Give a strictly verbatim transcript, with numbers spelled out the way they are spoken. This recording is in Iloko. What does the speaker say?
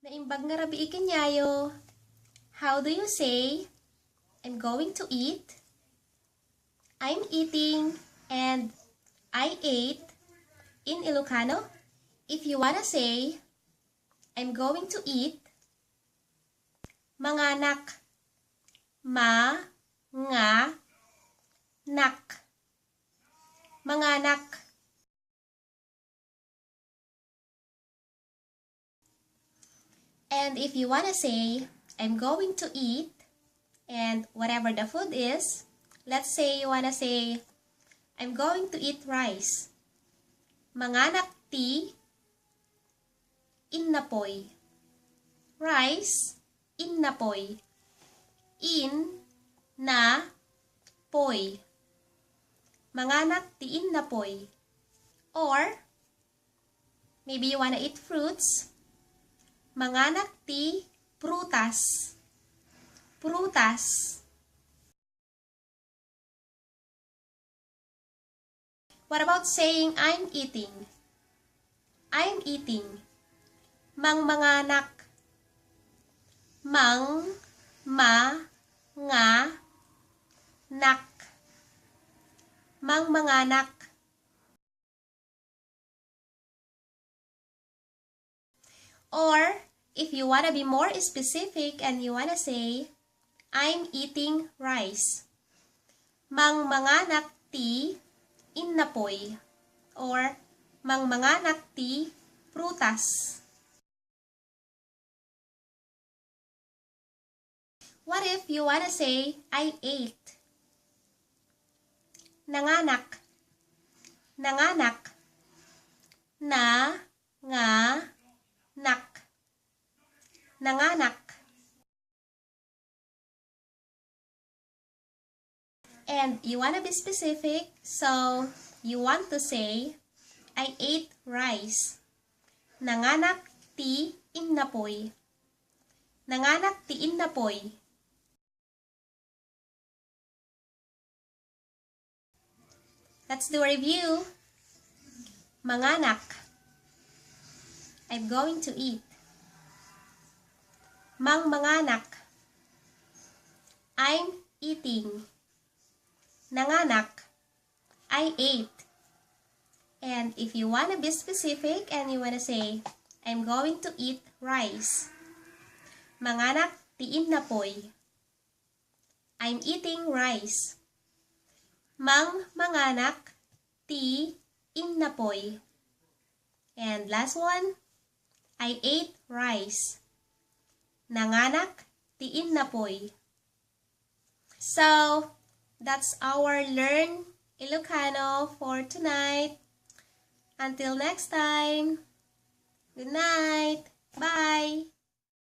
Naimbag nga rabii kaniayo. How do you say, "I'm going to eat"? "I'm eating" and "I ate" in Ilocano? If you wanna say, "I'm going to eat," manganak. Ma, nga, nak. Manganak. And if you wanna say, "I'm going to eat," and whatever the food is, let's say you wanna say, "I'm going to eat rice." Manganak ti innapoy. Rice, innapoy. In, na, poy. Manganak ti innapoy. Or, maybe you wanna eat fruits. Manganak ti prutas. Prutas. What about saying, "I'm eating"? "I'm eating." Mangmanganak. Mang, ma, nga, nak. Mangmanganak. Or, if you wanna be more specific and you wanna say, "I'm eating rice." Mangmanganak ti innapoy. Or, mangmanganak ti prutas. What if you wanna say, "I ate"? Nanganak. Nanganak. Na, nga, nak. Nanganak. And you wanna be specific, so you want to say, "I ate rice." Nanganak ti innapoy. Nanganak ti innapoy. Let's do a review. Manganak. I'm going to eat. Mangmanganak. I'm eating. Nanganak. I ate. And if you wanna be specific and you wanna say, "I'm going to eat rice." Manganak ti innapoy. I'm eating rice. Mangmanganak ti innapoy. And last one, I ate rice. Nanganak ti innapoy. So, that's our Learn Ilocano for tonight. Until next time, good night. Bye.